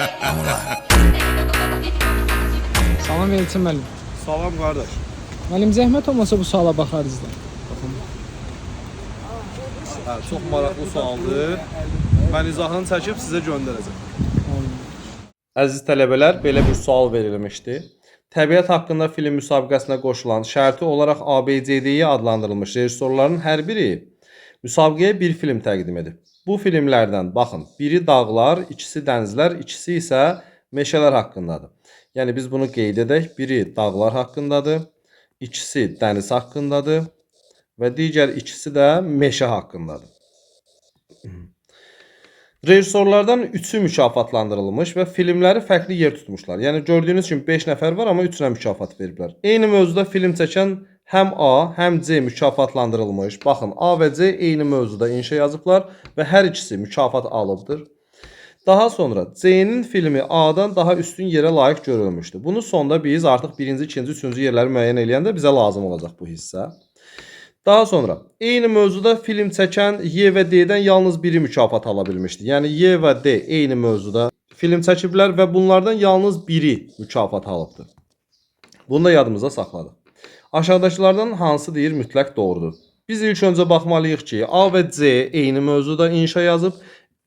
Vamos lá. Salam Elçin müəllim. Salam qardaş. Müəllim, zəhmət olmasa bu suala baxarız da. Hə, çox maraqlı sualdır. Mən izahını çəkib sizə göndərəcəm. Əziz tələbələr, belə bir sual verilmişdi. Təbiət haqqında film müsabiqəsinə qoşulan, şərti olaraq ABCD-yi adlandırılmış rejissorların hər biri müsabiqəyə bir film təqdim edib. Bu filmlərdən baxın, biri dağlar, ikisi dənizlər, ikisi isə meşələr haqqındadır. Yəni biz bunu qeyd edək. Biri dağlar haqqındadır, ikisi dəniz haqqındadır və digər ikisi də meşə haqqındadır. Rejissorlardan 3-ü mükafatlandırılmış və filmləri fərqli yer tutmuşlar. Yəni gördüyünüz kimi 5 nəfər var, amma 3-ünə mükafat veriblər. Eyni mövzuda film çəkən həm A, həm C mükafatlandırılmış. Baxın, A və C eyni mövzuda inşa yazıblar və hər ikisi mükafat alıbdır. Daha sonra C-nin filmi A-dan daha üstün yerə layiq görülmüşdü. Bunu sonda biz artıq birinci, ikinci, üçüncü yerləri müəyyən eləyəndə bizə lazım olacaq bu hissə. Daha sonra eyni mövzuda film çəkən Y və D-dən yalnız biri mükafat ala bilmişdi. Yəni Y və D eyni mövzuda film çəkiblər və bunlardan yalnız biri mükafat alıbdır. Bunu da yadımızda saxladıq. Aşağıdakılardan hansı deyir mütləq doğrudur? Biz ilk öncə baxmalıyıq ki, A və C eyni mövzuda inşa yazıb,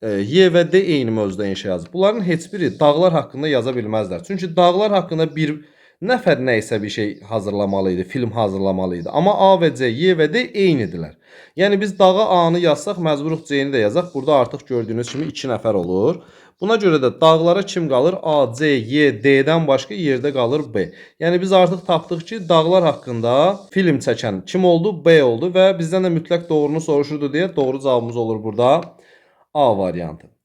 Y və D eyni mövzuda inşa yazıb. Bunların heç biri dağlar haqqında yaza bilməzlər. Çünki dağlar haqqında bir nəfər nə isə bir şey hazırlamalı idi, film hazırlamalı idi. Amma A və C, Y və D eynidirlər. Yəni biz dağa A-nı yazsaq, məcburuq C-ni də yazaq. Burada artıq gördüyünüz kimi 2 nəfər olur. Buna görə də dağlara kim qalır? A, C, Y, D-dən başqa yerdə qalır B. Yəni biz artıq tapdıq ki, dağlar haqqında film çəkən kim oldu? B oldu və bizdən də mütləq doğrunu soruşurdu deyə doğru cavabımız olur burada A variantı.